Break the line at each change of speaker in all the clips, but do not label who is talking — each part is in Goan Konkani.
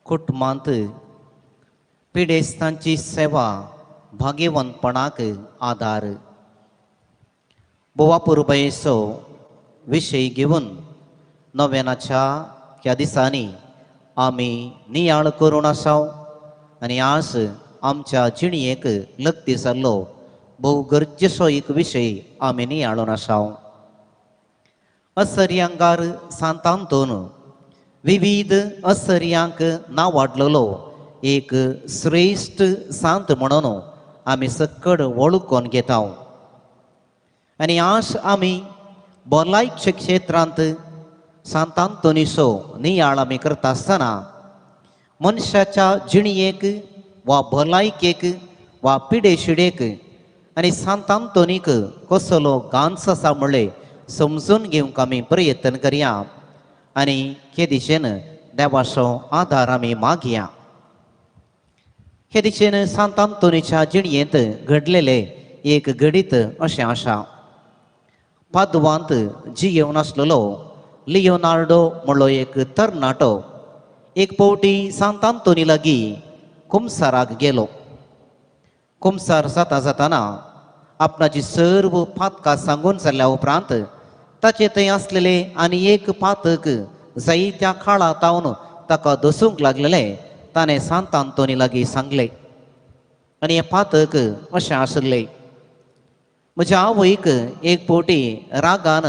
कुटुंबांत पिडेस्तांची सेवा भाग्यवंतपणाक आदार. बोवा पुरबायेचो विशय घेवन नव्यानाच्या ह्या दिसांनी आमी नियाळ करून आसाव आनी आज आमच्या जिणयेक लग्ती जाल्लो भोव गरजेचो एक विशय आमी नियाळून आसाव. असर्यांगार सांतांतून विविध असर्यांक नांवाडलेलो एक श्रेश्ठ सांत म्हणून आमी सकड वळखून घेता आनी आज आमी भलायकी क्षेत्रांत सांत आंतोनीचो नियाळ आमी करता आसतना मनशाच्या जिणयेक वा भलायकेक वा पिडेशिडेक आनी सांत आंतोनीक कसलो गांच आसा म्हणलें समजून घेवंक आमी प्रयत्न करया आनी हे दिशेन देवाचो आदार आमी मागया. हे दिशेन सांत आंतोनीच्या जिणयेंत घडलेलें एक घडीत अशें आसा. पादवांत जियेवन आसलेलो लियोनार्डो म्हणलो एक तरणाटो एक फावटी सांत आंतोनी लागीं कुमसाराक गेलो. कुमसार जाता जाताना आपणाची सर्व पातकां सांगून जाल्या उपरांत ताचे थंय आसलेले आनी एक पातक जायत्या काळा तावन ताका दसूंक लागलेले ताणें सांत आंतोनी लागीं सांगलें. आनी हें पातक अशें आशिल्लें, म्हज्या आवयक एक फावटी रागान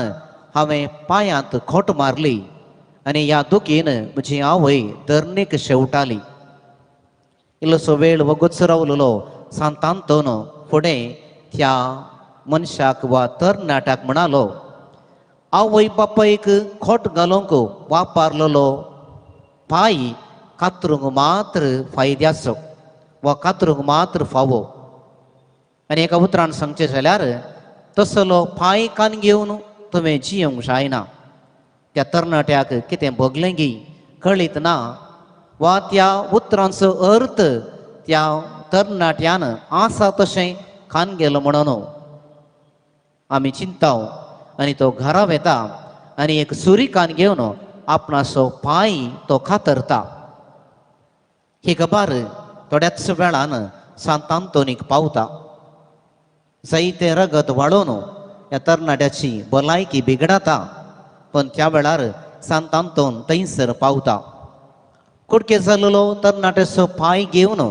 हांवें पांयांत खोट मारली आनी ह्या दुखीन म्हजी आवय धरणीक शेवटाली. इल्लोसो वेळ वगोच रावलेलो सांत आंतोन फुडें त्या मनशाक वा तरणाट्याक म्हणालो, आवय बापायक खोट घालूंक वापरलेलो पांय कातरूंक मात्र फायद्याचो वा कातरूंक मात्र फावो. आनी एका उतरान सांगचें जाल्यार तसलो पांय कान घेवन तुवें जियोंक जायना. त्या तरणाट्याक कितें भोगलें गी कळीत ना वा त्या उतरांचो अर्थ त्या तरणाट्यान आसा तशें खान गेलो म्हणून आमी चिंताव. आनी तो घरा वेता आनी एक सुरी कान घेवन आपणाचो पांय तो कातरता. ही खबर थोड्याच वेळान सांत आंतोनीक पावता. जायतें रगत वाळोवन ह्या तरणाट्याची भलायकी बिगडाता, पण त्या वेळार सांत आंतोन थंयसर पावता. कुडके जाल्लो तरणाट्याचो पांय घेवन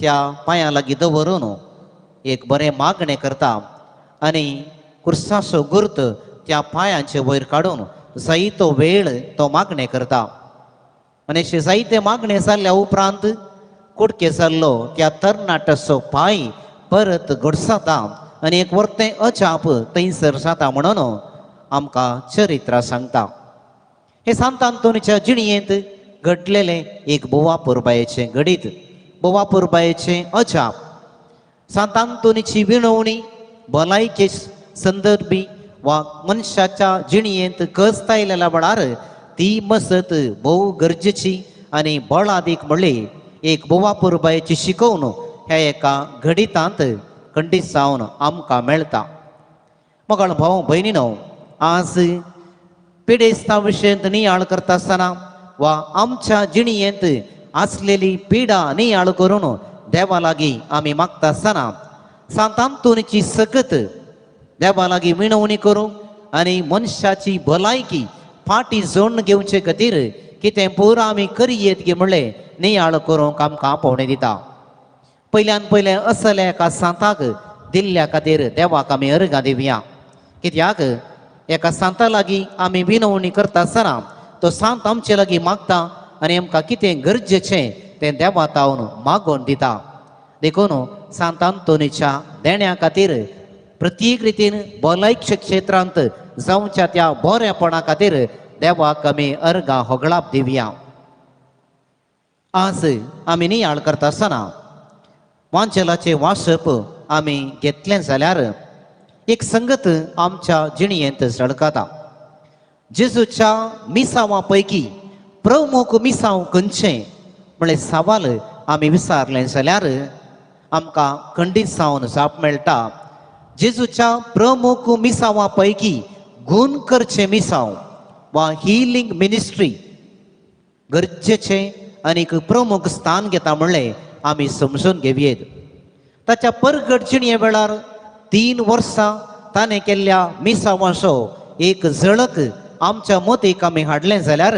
त्या पांया लागीं दवरून एक बरें मागणें करता आनी कुर्साचो गुर्त त्या पांयांचे वयर काडून जायतो वेळ तो मागणें करता. आनी अशें जायते मागणें जाल्ल्या उपरांत कुडके जाल्लो त्या तरणाट्याचो पांय परत घडसाता आनी एक वर्तें अजाप थंयसर जाता म्हणून आमकां चरित्र सांगता. हे सांत आंतोनीच्या जिणयेंत घडलेलें एक बोवा पुरबायेचें घडीत, बोवा पुरबायेचें अजाप. सांत आंतोनीची विणवणी भलायके संदर्भी वा मनशाच्या जिणयेंत कस्त आयलेल्या वेळार ती मसत भोव गरजेची आनी बळादीक म्हणली एक बोवा पुरबायेची शिकोवन ह्या एका घडितांत खंडीत जावन आमकां मेळटा. मोगाळ भाव भयणीनो, आज पिडेस्ता विशयंत नियाळ करता आसतना वा आमच्या जिणयेंत आसलेली पिडा नियाळ करून देवा लागीं आमी मागता आसतना सांत आंतोनीची सकत देवा लागीं विणवणी करूं आनी मनशाची भलायकी फाटी जोडून घेवचे खातीर कितें पुरो आमी करयेत गी म्हणलें नियाळ करूंक आमकां आपोवणें दिता. पयल्यान पयलें असल्या एका सांताक दिल्ल्या खातीर देवाक आमी अर्गां दिवया. कित्याक एका सांता लागीं आमी विनवणी करता आसतना तो सांत आमचे लागीं मागता आनी आमकां कितें गरजेचें तें देवा तावन मागोवन दिता. देखून सांत आंतोनीच्या देण्या खातीर प्रत्येक रितीन भलायकी क्षेत्रांत जावच्या त्या बरेपणा खातीर देवाक आमी अर्गां होगळाप दिवया. आज आमी नियाळ करता आसतना वांचलाचें वाचप आमी घेतलें जाल्यार एक संगत आमच्या जिणयेंत झळकता. जेजूच्या मिसांवा पैकी प्रमुख मिसांव खंयचें म्हळ्ळें सवाल आमी विचारलें जाल्यार आमकां खंडीत जावन जाप मेळटा, जेजूच्या प्रमुख मिसांवा पैकी गुण करचें मिसांव वा हिलींग मिनिस्ट्री गरजेचें आनीक प्रमुख स्थान घेता म्हणलें आमी समजून घेवयेत. ताच्या परगट जिणये वेळार 3 वर्सां ताणें केल्ल्या मिसावांचो एक झळक आमच्या मतीक आमी हाडलें जाल्यार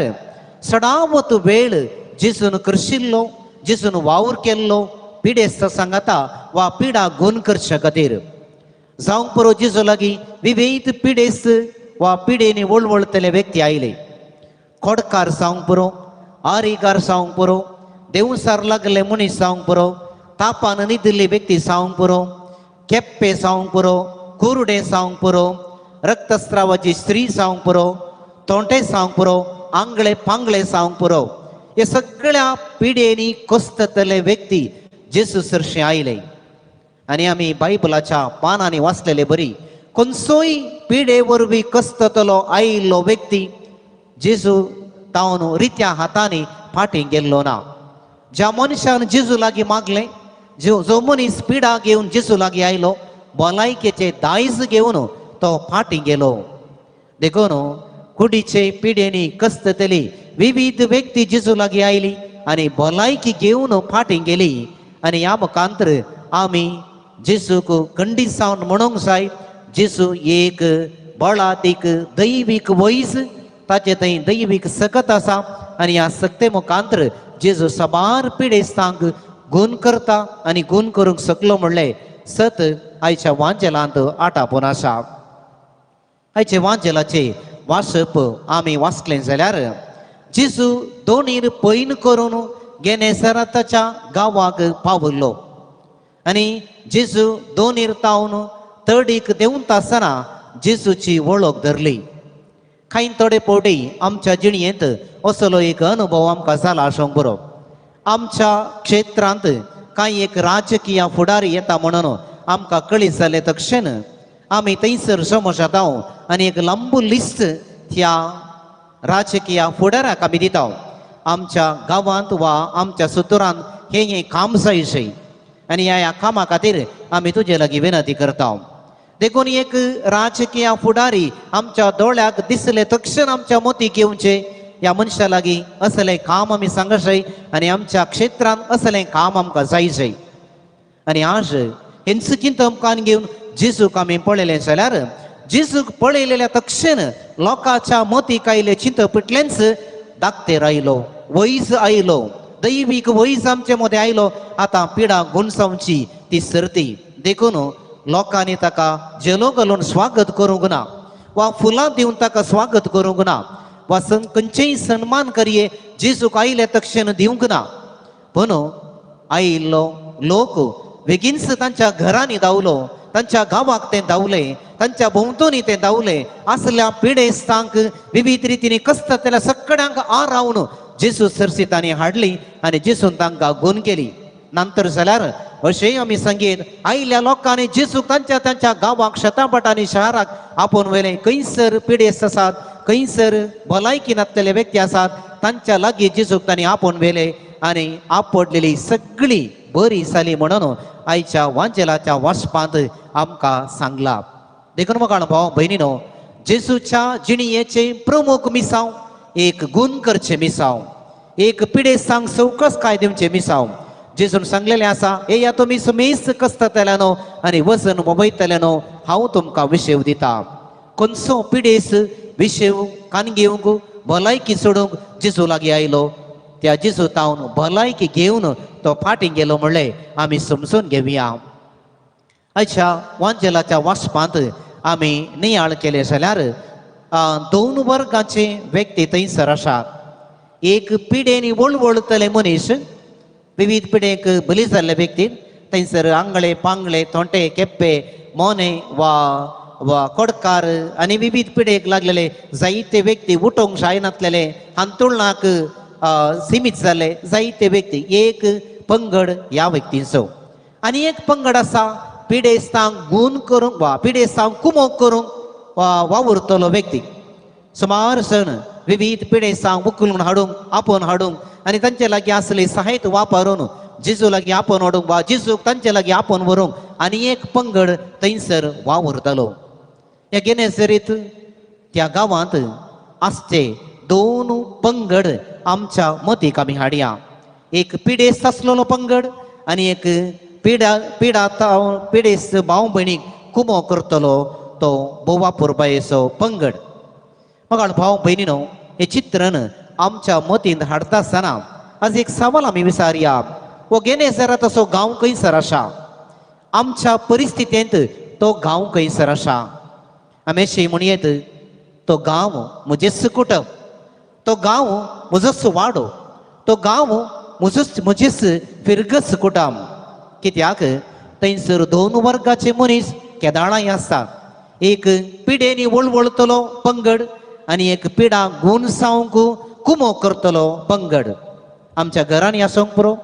सडावत वेळ जेजून करशिल्लो, जेजून वावर केल्लो पिडेस्त सांगाता वा पिडा गुण करचे खातीर जावंक पुरो. जेजू लागीं विविध पिडेस्त वा पिडेनी वळवळतले व्यक्ती आयले. खोडकार जावंक पुरो, आरीकार जावंक पुरो, देवसार लागले मनीस जावंक पुरो, तापान न्हिदिल्ली व्यक्ती जावंक पुरो, केप्पे जावंक पुरो, कुरुडे जावंक पुरो, रक्तस्रावाची स्त्री जावंक पुरो, तोंटे जावंक पुरो, आंगळे पांगळे जावंक पुरो, हे सगळ्या पिडेनी कोसतले व्यक्ती जेजू सरशी आयले. आनी आमी बायबलाच्या पानांनी वाचलेले बरी खंयचोय पिडे वरवीं कसतलो आयिल्लो व्यक्ती जेजू तावन रित्या हातांनी फाटीं गेल्लो ना. ज्या मनशान जेजू लागीं मागलें, जो जो मनीस पिडा घेवन जेजू लागीं आयलो, भलायकेचे दायज घेवन तो फाटीं गेलो. देखून कुडीचे पिडेनी कसतली विविध व्यक्ती जेजू लागीं आयली आनी भलायकी घेवन फाटीं गेली. आनी ह्या मुखांतर आमी जेजूक खंडीत जावन म्हणूंक जाय, जेजू एक बळातीक दैवीक वैज, ताचे थंय दैवीक सकत आसा आनी ह्या सक्ते मुखांतर जेजू साबार पिडेस्तांक गुण करता आनी गुण करूंक शकलो म्हणलें सत आयच्या वांजेलांत आटापून आसा. आयचे वांजेलाचे वाचप आमी वाचलें जाल्यार जेजू दोनीर पैन करून गेनेसराताच्या गांवाक पाविल्लो आनी जेजू दोनीर तावन तडीक देंवता आसतना जेजूची वळख धरली. कांय थोडे फावटी आमच्या जिणयेंत असलो एक अनुभव आमकां जाला आसूंक बरो. आमच्या क्षेत्रांत कांय एक राजकीय फुडारी येता म्हणून आमकां कळीत जालें तक्षण आमी थंयसर जमो जाता आनी एक लांब लिस्ट त्या राजकीय फुडाराक आमी दिता. आमच्या गांवांत वा आमच्या सुतुरांत हें हें काम जाय आनी ह्या ह्या कामा खातीर आमी तुजे लागीं विनंती करता. देखून एक राजकीय फुडारी आमच्या दोळ्याक दिसले तक्षण आमच्या मतीक येवचे, ह्या मनशा लागीं असलें काम आमी सांगशाय आनी आमच्या क्षेत्रांत असलें काम आमकां जाय जाय. आनी आज हेंच चिंतन घेवन जेजूक आमी पळयलें जाल्यार जेजूक पळयलेल्या तक्षण लोकांच्या मतीक आयले चिंतप इतलेंच, दाक्तेर आयलो, वैज आयलो, दैवीक वैज आमचे मदें आयलो, आतां पिडा गुणसावची ती सर्ती. देखून लोकांनी ताका झेलो घालून स्वागत करूंक ना वा फुलां दिवन ताका स्वागत करूंक ना वा खंयचेय सन्मान करये जेजूक आयले तक्षण दिवंक ना. पूण आयिल्लो लोक बेगीनच तांच्या घरांनी धांवलो, तांच्या गांवाक ते धांवले, तांच्या भोंवतणी ते धांवले. असल्या पिडेस्तांक विविध रितीनी कसता सगळ्यांक आरावन जेजू सरसी तांणी हाडली आनी जेजून तांकां गुण केली. नंतर जाल्यार अशेंय आमी सांगीत आयिल्ल्या लोकांनी जेजूक तांच्या तांच्या गांवाक, शेतांभाटांनी, शहराक आपोवन व्हेलें. खंयसर पिडेस्त आसात, खंयसर भलायकी नासलेले व्यक्ती आसात, तांच्या लागीं जेजूक तांणी आपोवन व्हेले आनी आपडलेली सगळी बरी जाली म्हणून आयच्या वांजेलाच्या वाचपांत आमकां सांगला. देखून म्हाका भाव भयणीनो, जेजूच्या जिणयेचे प्रमुख मिसांव एक गुण करचें मिसांव, एक पिडेस्तांक सवकस काय दिवचें मिसांव. जेजून सांगलेलें आसा, येया तुमी सुमेस्त कसतल्यानो आनी वजन मोबयतल्यानो, हांव तुमकां विशेव दिता. खंयचो पिडेस विशेव कान घेवंक भलायकी सोडूंक जेजू लागीं आयलो, त्या जेजू तावन भलायकी घेवन तो फाटीं गेलो म्हणलें आमी समजून घेवया. आयच्या वांजेलाच्या वाचपांत आमी नियाळ केले जाल्यार दोन वर्गाचे व्यक्ती थंयसर आसात. एक पिडेनी वळवळतले मनीस, विविध पिडेक बली जाल्ले व्यक्ती थंयसर आंगळे पांगळे, थोंटे, केप्पे, मोने वा वा कोडकार आनी विविध पिडेक लागलेले जायते व्यक्ती, उठोवंक जायनातलेले, हांतुळणाक सीमीत जाल्ले जायते व्यक्ती, एक पंगड ह्या व्यक्तींचो. आनी एक पंगड आसा पिडेस्तांक गुण करूंक वा पिडेस्तांक कुमोक करूंक वा वावुरतलो व्यक्ती. सुमार सण विविध पिडेस्तांक उखलून हाडूंक, आपोवन हाडूंक आनी तांचे लागीं आसले साहित्य वापरून जेजू लागीं आपोवन हाडूंक वा जेजूक तांचे लागीं आपोवन व्हरूंक आनी एक पंगड थंयसर वावुरतालो. ह्या गेनेसरीत त्या गांवांत आसचे दोन पंगड आमच्या मतीक आमी हाडया. एक पिडेस्त आसलेलो पंगड आनी एक पिडा पिडा पिडेस्त भाव भयणीक कुमो करतलो तो बोवा पुरबायेचो पंगड. मग भाव भयणीनो, हे चित्रण आमच्या मतींत हाडता आसतना आज एक सवाल आमी विचारया, हो गेनेसरा तसो गांव खंयसर आसा? आमच्या परिस्थितींत तो गांव खंयसर आसा? आमी अशें म्हणयेत, तो गांव म्हजेच कुटुंब, तो गांव म्हजोच वाडो, तो गांव म्हजोच म्हजेच फिरगस कुटुंब. कित्याक थंयसर दोन वर्गाचे मनीस केदाळांय आसता. एक पिडेनी वळवळतलो पंगड आनी एक पिडा गुणसावंक कुमो करतलो पंगड. आमच्या घरांनी आसूंक पुरो,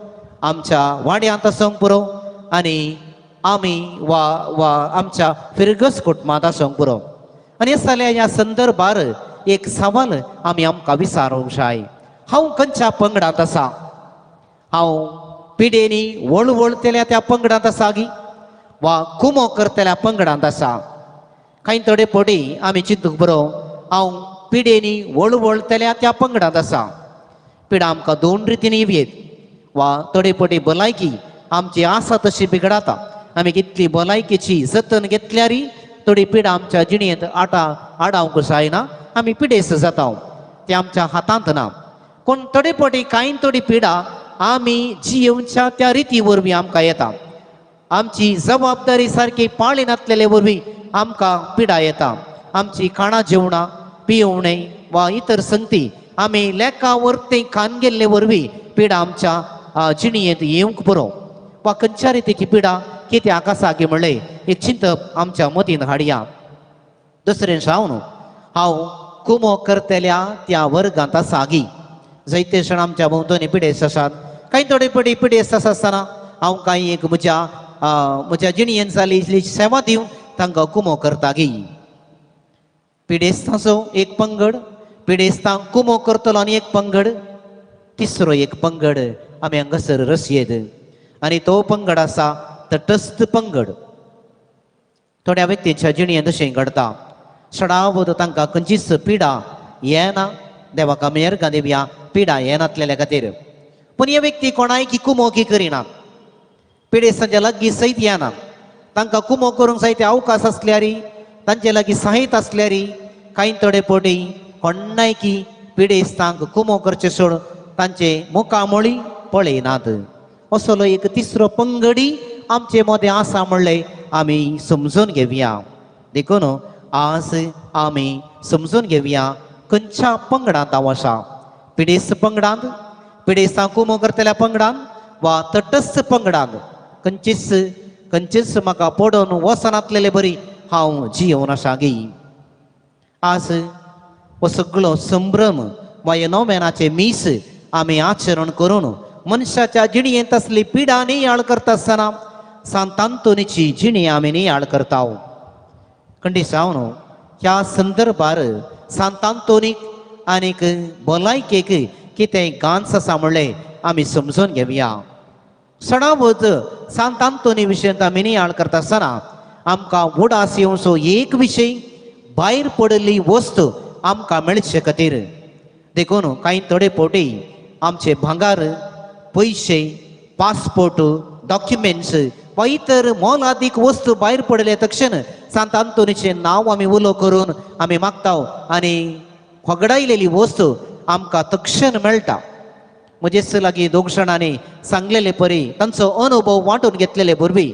आमच्या वाड्यांत आसूंक पुरो आनी आमी वा वा आमच्या फिरगस कुटुंबांत आसूंक पुरो. आनी हे जाल्यार ह्या संदर्भार एक सवाल आमी आमकां विचारूंक जाय, हांव खंयच्या पंगडांत आसा? हांव पिडेनी वळवळतल्या त्या पंगडांत आसा गी वा कुमो करतल्या पंगडांत आसा? कांय थोडे फावटी आमी चिंतूंक बरो, हांव पिडेनी वळवळतल्या त्या पंगडांत आसा. पिडा आमकां दोन रितीन येत वा थोडे फावटी भलायकी आमची आसा तशी बिगडाता. आमी कितली भलायकेची जतन घेतल्यार थोडी पिडा आमच्या जिणेंत आटा आडावंक जायना, आमी पिडेस्त जाता, ते आमच्या हातांत ना. कोण थोडे फावटी कांय थोडी पिडा आमी जियेवच्या त्या रिती वरवीं आमकां येता. आमची जबाबदारी सारकी पाळी नासलेले वरवीं आमकां पिडा येता. आमची खाणां जेवणां पियोवणें वा इतर संगती आमी लेखा वरती खान गेल्ले वरवीं पिडा आमच्या जिणयेंत येवंक पुरो. वा खंयच्या रितीची पिडा कित्याक आसा की म्हणलें एक चिंतप आमच्या मतीन हाडया. दुसरें जावन हांव कुमो करतल्या त्या वर्गांत आसा गी? जायते जाण आमच्या भोंवतणी पिडेस्त आसात. कांय थोडे पडी पिडेस्त आसा आसतना हांव कांय एक म्हज्या म्हज्या जिणयेन जाली इतली सेवा दिवन तांकां कुमो करता गी? पिडेस्तांचो एक पंगड, पिडेस्तांक कुमो करतलो आनी एक पंगड, तिसरो एक पंगड आमी हांगासर रसयेत आनी तो पंगड आसा तटस्थ पंगड. थोड्या व्यक्तीच्या जिणेंत अशें घडता, सडावत तांकां खंयचीच पिडा येना, देवाक आमी अर्गां दिवया पिडा येनातलेल्या खातीर. पूण हे व्यक्ती कोणायकी कुमोकी करिनात, पिडेस्तांच्या लागीं सयत येना. तांकां कुमो करूंक जायते अवकाश आसल्यार, तांचे लागीं साहित्य आसल्यार कांय थोडे फावटी कोणायकी पिडेस्तांक कुमो करचे सोड तांचे मुखामळी पळयनात. असलो एक तिसरो पंगडी आमचे मदें आसा म्हणलें आमी समजून घेवया. देखून आज आमी समजून घेवया खंयच्या पंगडांत हांव आसा, पिडेस्त पंगडांत, पिडेस्तांक कुमो करतल्या पंगडांत वा तटस्थ पंगडांत. खंयचीच खंयचीच म्हाका पडोवन वचनातलेले बरी हांव जियोवन आसा गी? आज हो सगळो संभ्रम वा हे नोवेनाचे मीस आमी आचरण करून मनशाच्या जिणयेंत आसली पिडा नियाळ करता आसतना सांत आंतोनीची जिणी आमी नियाळ करता. कंडिसांव ह्या संदर्भार सांत आंतोनीक आनीक भलायकेक कितें गांच आसा म्हणलें आमी समजून घेवया. सणावत सांत आंतोनी विशयांत आमी नियाळ करता आसतना आमकां उडास येवचो एक विशय, भायर पडिल्ली वस्तू आमकां मेळचे खातीर. देखून कांय थोडे फावटी आमचे भांगार, पयशे, पासपोर्ट, डॉक्युमेंट्स वा इतर मोलादीक वस्तू भायर पडले तक्षण सांत आंतोनीचें नांव आमी उलो करून आमी मागता आनी होगडायलेली वस्तू आमकां तक्षण मेळटा. म्हजेच लागीं दोग जाणांनी सांगलेले परी तांचो अनुभव वांटून घेतलेले भुरगीं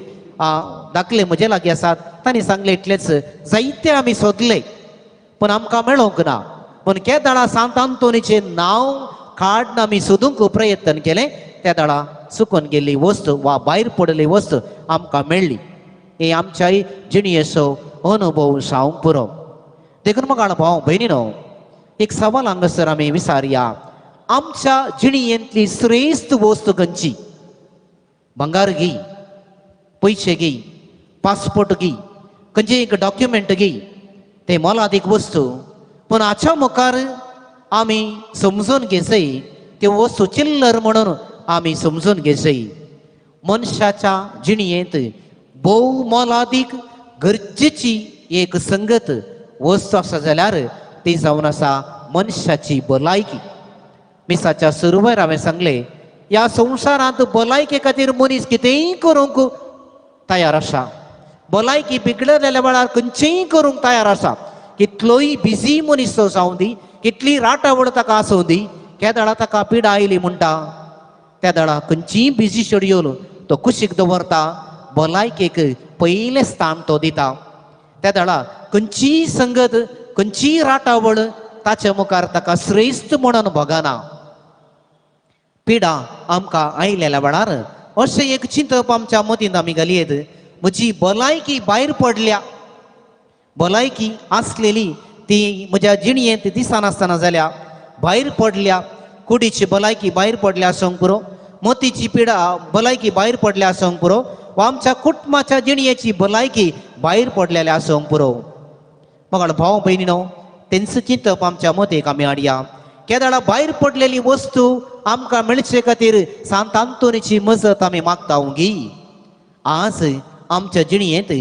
दाखले म्हजे लागीं आसात. तांणी सांगले इतलेच, जायते आमी सोदले पूण आमकां मेळोंक ना, पूण केदाळा सांत आंतोनीचें नांव काडून आमी सोदूंक प्रयत्न केलें त्या दाळा चुकून गेल्ली वस्तू वा भायर पडिल्ली वस्तू आमकां मेळ्ळी. हे आमच्याय जिणयेचो अनुभव जावंक पुरो. देखून मग भाव भयणीनो, एक सवाल हांगासर आमी विचारया, आमच्या जिणयेंतली श्रेश्ठ वस्तू खंयची? भांगार घे, पयशे घे, पासपोर्ट घे, खंयचे एक डॉक्युमेंट घे, ते मोलादीक वस्तू. पूण हाच्या मुखार आमी समजून घेसय त्यो वस्तू चिल्लर म्हणून आमी समजून घेसय. मनशाच्या जिणयेंत भोव मोलादीक गरजेची एक संगत वस्तू आसा जाल्यार ती जावन आसा मनशाची भलायकी. मिसाच्या सुरवार हांवें सांगलें, ह्या संवसारांत भलायके खातीर मनीस कितेंय करूंक तयार आसा. भलायकी बिगडलेल्या वेळार खंयचेंय करूंक तयार आसा. कितलोय बिजी मनीस तो जावं दी, कितली राटावळ ताका आसूं दी, केदळा ताका पिडा आयली म्हणटा त्या दळा खंयचीय बिजी शेड्यूल तो कुशीक दवरता, भलायकेक पयलें स्थान तो दिता. त्या दळा खंयचीय संगत, खंयचीय राटावळ ताच्या मुखार ताका श्रेश्ठ म्हणून भोगना. पिडा आमकां आयलेल्या वेळार अशें एक चिंतप आमच्या मतींत आमी घालयेत, म्हजी भलायकी भायर पडल्या, भलायकी आसलेली ती म्हज्या जिणयेंत दिसनासतना जाल्या, भायर पडल्या. कुडीची भलायकी भायर पडल्या आसूंक पुरो, मतीची पिडा भलायकी भायर पडल्या आसूंक पुरो, वा आमच्या कुटुंबाच्या जिणयेची भलायकी भायर पडलेली आसूंक पुरो. मग भाव भयणीनो, तेंच चिंतप आमच्या मतीक आमी हाडया. केदळा भायर पडलेली वस्तू आमकां मेळचे खातीर सांत आंतोनीची मजत आमी मागता गी. आज आमच्या जिणयेंत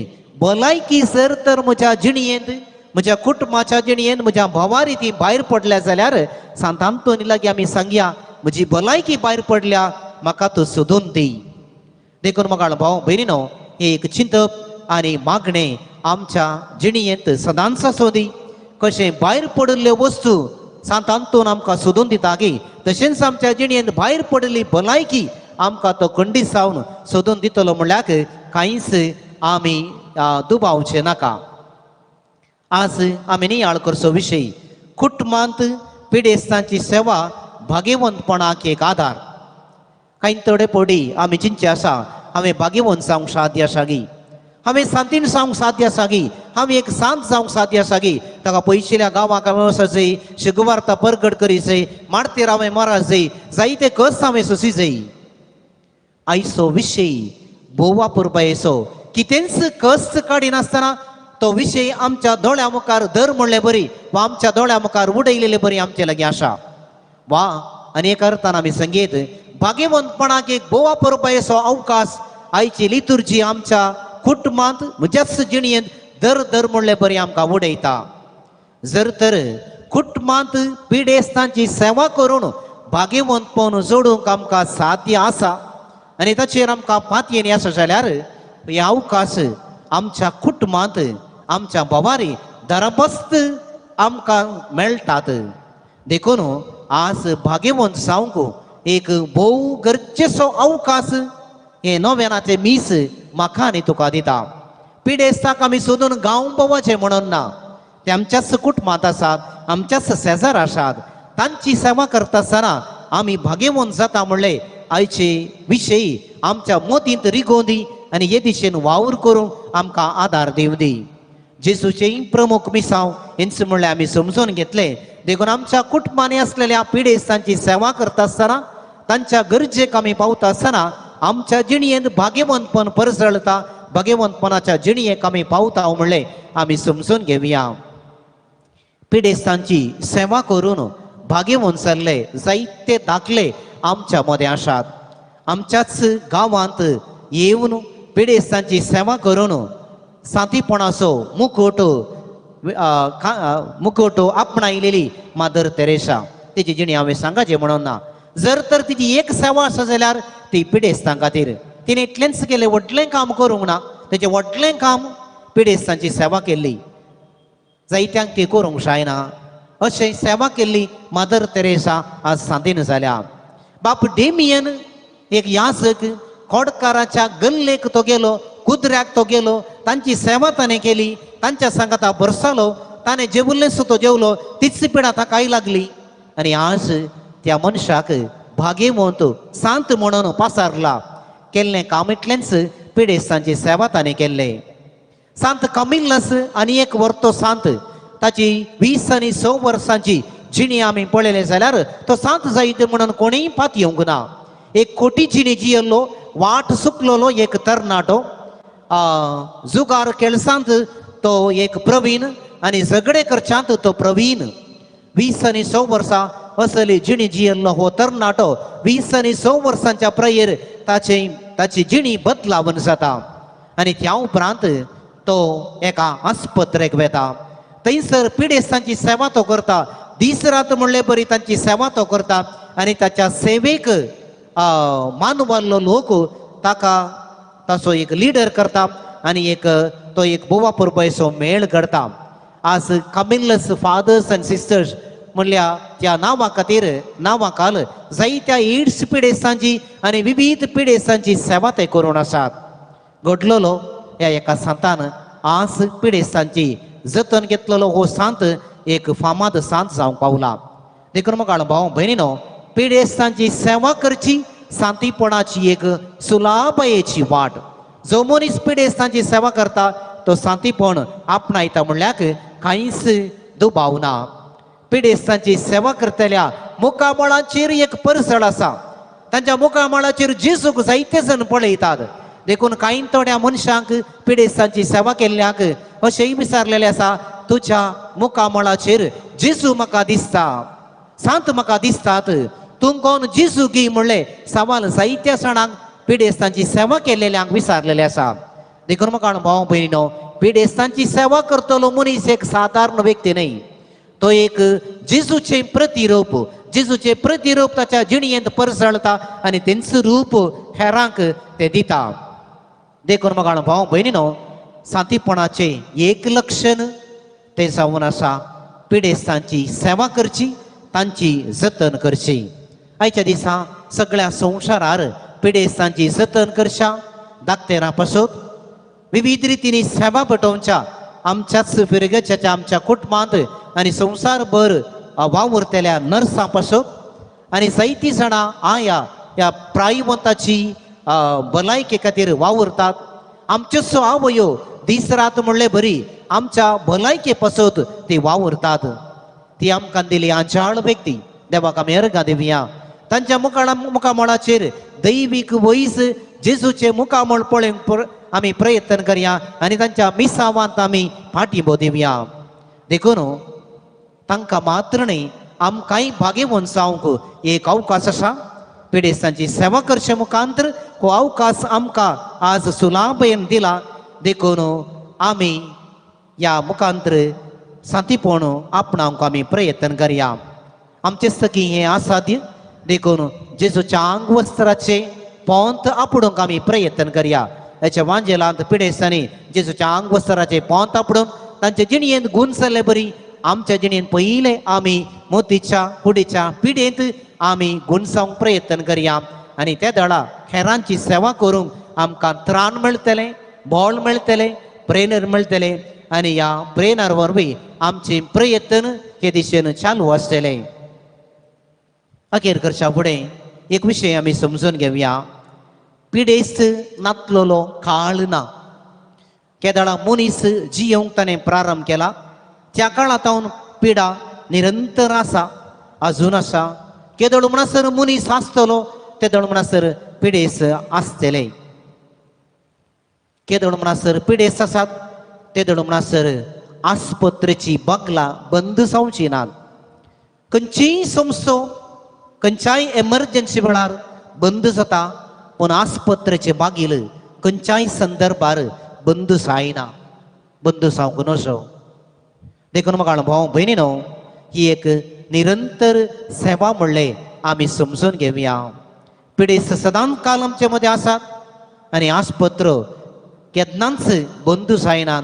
भलायकी जर तर म्हज्या जिणयेंत, म्हज्या कुटुंबाच्या जिणयेंत, म्हज्या भावारी ती भायर पडल्या जाल्यार सांत आंतोनी लागीं आमी सांगया, म्हजी भलायकी भायर पडल्या, म्हाका तूं सोदून दी. देखून मोगाळ भाव भयणीनो, एक चिंतप आनी मागणें आमच्या जिणयेंत सदांच आसूं दी. कशें भायर पडिल्ल्यो वस्तू सांत आंतोन आमकां सोदून दिता की, तशेंच आमच्या जिणयेंत भायर पडिल्ली भलायकी आमकां तो खंडीत जावन सोदून दितलो म्हणल्यार कांयच आमी दुबावचें नाका. आज आमी नियाळ करचो विशय कुटुंबांत पिडेस्तांची सेवा भाग्यवंतपणाक एक आदार. कांय थोडे पडी आमी चिंतचे आसा, हांवें भाग्यवंत जावंक साध्य आसा गी, हांवें सांतीन जावंक साध्य आसा गी, हांवें एक सांत जावंक साध्य आसा गी, ताका पयशिल्या गांवाक हांवें वचत, शुगवार्ता परगट करी जाय, मारतेर हांवें मरा जाय, जायते कस हांवें सोसी जाय. आयचो विशय भोव अपुरबायेचो. कितेंच कस काडिनासतना तो विशय आमच्या दोळ्या मुखार धर म्हणले बरी वा आमच्या दोळ्या मुखार उडयलेले बरी आमचे लागीं आसा. वा आनी एका अर्थान आमी संगीत भाग्यवंतपणाक एक भोव अपुरबायेचो अवकाश आयची लितुर्जी आमच्या कुटुंबांत म्हज्याच जिणयेंत दर दर म्हणले बरी आमकां उडयता. जर तर कुटुंबांत पिडेस्तांची सेवा करून भाग्यवंतपण जोडूंक आमकां साध्य आसा आनी ताचेर आमकां पातयेन आसा जाल्यार हे अवकाश आमच्या कुटुंबांत आमच्या भोवारी दरबस्त आमकां मेळटात. देखून आज भाग्यवंत जावंक एक भोव गरजेचो अवकाश हे नव्यानाचे मीस म्हाका आनी तुका दिता. पिडेस्ताक आमी सोदून गांव भोवाचें म्हणून ना, ते आमच्याच कुटुंबांत आसात, आमच्याच शेजार आसात. तांची सेवा करता आसतना आमी भाग्यवंत जाता म्हणले आयचे विशयी आमच्या मतींत रिगोवन दी आनी हे दिशेन वावर करूंक आमकां आदार दिवं दी. जेजूचें प्रमुख मिसांव हेंच म्हणल्यार आमी समजून घेतले. देखून आमच्या कुटुंबांनी आसलेल्या पिडेस्तांची सेवा करता आसतना, तांच्या गरजेक आमी पावता आसतना आमच्या जिणयेंत भाग्यवंतपण परजळता, भाग्यवंतपणाच्या जिणयेक आमी पावता म्हणलें आमी समजून घेवया. पिडेस्तांची सेवा करून भाग्यवंत जाल्ले जायते दाखले आमच्या मदें आसात. आमच्याच गांवांत येवन पिडेस्तांची सेवा करून सांतीपणाचो मुकुट मुकुट आपणायलेली मादर तेरेसा, तिची जिणी हांवें सांगाचें म्हणून ना. जर तर तिची एक सेवा आसा जाल्यार ती पिडेस्तां खातीर. तिणें इतलेंच केलें, व्हडलें काम करूंक ना. तेचें व्हडलें काम पिडेस्तांची सेवा केल्ली. जायत्यांक ती करूंक जायना अशें सेवा केल्ली मादर तेरेसा आज सांतीन जाल्या. बाप डेमियन एक याचक, खोडकाराच्या गल्लेक तो गेलो, कुत्र्याक तो गेलो, तांची सेवा ताणें केली, तांच्या सांगाता बरसालो, ताणें जेवल्लें सुद्दां जेवलो, तीच पिडा ताकाय लागली आनी आज त्या मनशाक भाग्यवंत सांत म्हणून पासारला. केल्लें काम इतलेंच, पिडेस्तांची सेवा ताणें केल्लें. सांत कमिल्लस आनी एक वर्तो सांत, ताची 20 आनी 6 वर्सांची जिणी आमी पळयलें जाल्यार तो सांत जायत म्हणून कोणीय पातयेवंक ना. एक खोटी जिणी जियेल्लो, वाट सुकलेलो एक तरणाटो, जुगार केळसांत तो एक प्रवीण आनी झगडे करच्यांत तो प्रवीण. 20 आनी 6 वर्सां असली जिणी जियेल्लो हो तरणाटो 20 आनी 6 वर्सांच्या प्रयेर ताची जिणी बदलावन जाता आनी त्या उपरांत तो एका आस्पत्रेक वेता. थंयसर पिडेस्तांची सेवा तो करता, दीस रात म्हणले बरी तांची सेवा तो करता आनी ताच्या सेवेक मानवाल्लो लोक ताका ताचो एक लिडर करता आनी एक तो एक बोवा पुरबायचो मेळ घडता. आज कमिल्लस फादर्स आनी सिस्टर्स म्हणल्या त्या नांवा खातीर नांवा खाल जायत्या एड्स पिडेस्तांची आनी विविध पिडेस्तांची सेवा ते करून आसात. घडलेलो ह्या एका सांतान आज पिडेस्तांची जतन घेतलेलो हो सांत एक फामाद सांत जावंक पावला. देखून म्हाका भाव भयणीनो, पिडेस्तांची सेवा करची सांतीपणाची एक सुलाबायेची वाट. जो मनीस पिडेस्तांची सेवा करता तो सांतीपण आपणायता म्हणल्याक कांयच दुबाव ना. पिडेस्तांची सेवा करतल्या मुखामळाचेर एक परसळ आसा. तांच्या मुखामळाचेर जेजूक जायते जण पळयतात. देखून कांय थोड्या मनशांक पिडेस्तांची सेवा केल्ल्यांक अशेंय विचारलेलें आसा, तुज्या मुखामळाचेर जेजू म्हाका दिसता, सांत म्हाका दिसतात, तूं कोण जेजू गी म्हणलें सवाल जायत्या जाणांक पिडेस्तांची सेवा केल्ल्यांक विचारलेलें आसा. देखून म्हाका भाव भयणीनो, पिडेस्तांची सेवा करतलो मनीस एक सादारण व्यक्ती न्हय, तो एक जेजूचें प्रतिरूप. जेजूचें प्रतिरूप ताच्या जिणयेंत परसळता आनी तेंच रूप हेरांक ते दिता. देखून म्हाका भाव भयणीनो, सांतीपणाचें एक लक्षण तें जावन आसा पिडेस्तांची सेवा करची, तांची जतन करची. आयच्या दिसा सगळ्या संवसारार पिडेस्तांची जतन करच्या दाक्तेरां पासत विविध रितींनी सेवा पटोवच्या आमच्याच फिरगच्याच्या आमच्या कुटुंबांत आनी संवसारभर वावुरतल्या नर्सां पासत आनी जायतीं जाणां आया ह्या प्रायवंताची भलायके खातीर वावुरतात. आमच्योच आवयो दीस रात म्हणले बरी आमच्या भलायके पासत ती वावुरतात. ती आमकां दिली आंचाळ व्यक्ती. देवाक आमी अर्गां दिवया. तांच्या मुखामळाचेर दैवीक वयस जेजूचें मुखामळ पळोवंक आमी प्रयत्न करया आनी तांच्या मिसावांत आमी पाठिंबो दिवया. देखून तांकां मात्र न्हय आमकांय भागेवन जावंक एक अवकाश आसा. पिडेस्तांची सेवा करचे मुखांतर हो अवकाश आमकां आज सुलाभयेन दिला. देखून आमी ह्या मुखांतर सांतीपण आपणावंक आमी प्रयत्न करया. आमचे सखी हें आसाद्य. देखून जेजूच्या आंगवस्त्राचे पोंत आपडूंक आमी प्रयत्न करया. हेच्या वांजेलांत पिडेस्तांनी जेजूच्या आंगवस्त्राचे पोंत आपडून तांचे जिणयेंत गुण जाल्ले बरी आमच्या जिणेंत पयलें आमी मोतीच्या कुडीच्या पिडेंत आमी गुणसावंक प्रयत्न करया आनी त्या दळा हेरांची सेवा करूंक आमकां त्राण मेळटलें, बळ मेळटलें, प्रेरणा मेळटलें आनी ह्या प्रेरणार वरवीं आमचे प्रयत्न हे दिशेन चालू आसतले. अखेर करच्या फुडें एक विशय आमी समजून घेवया. पिडेस्त नातलेलो काळ ना. केदळा मनीस जियोवंक ताणें प्रारंभ केला त्या काळांत पिडा निरंतर आसा, अजून आसा. केदळ म्हणसर मनीस आसतलो तेदळ म्हणसर पिडेस्त आसतले. केदळ म्हणसर पिडेस्त आसात तेदळ म्हणसर आस्पत्रेची बगलां बंद जावची नात. खंयचीय संस्थो खंयच्याय एमर्जन्सी वेळार बंद जाता, पूण आस्पत्रेचे बागील खंयच्याय संदर्भार बंद जायना, बंद जावंक नजो. देखून म्हाका भाव भयणीनो, ही एक निरंतर सेवा म्हणलें आमी समजून घेवया. पिडेस्त सदांच काल आमचे मदें आसात आनी आस्पत्र केन्नाच बंद जायनात.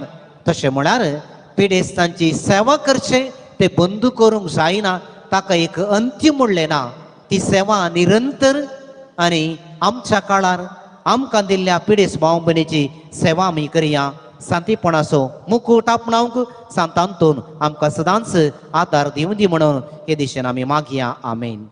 तशें म्हळ्यार पिडेस्तांची सेवा करचें ते बंद करूंक जायना, ताका एक अंत्य म्हणलें ना. ती सेवा निरंतर आनी आमच्या काळार आमकां दिल्ल्या पिडेस्त भाव भयणीची सेवा आमी करया. सांतीपणाचो मुकूट आपणावंक सांत आंतोन आमकां सदांच आदार दिवं दी म्हणून हे दिशेन आमी मागया. आमेन.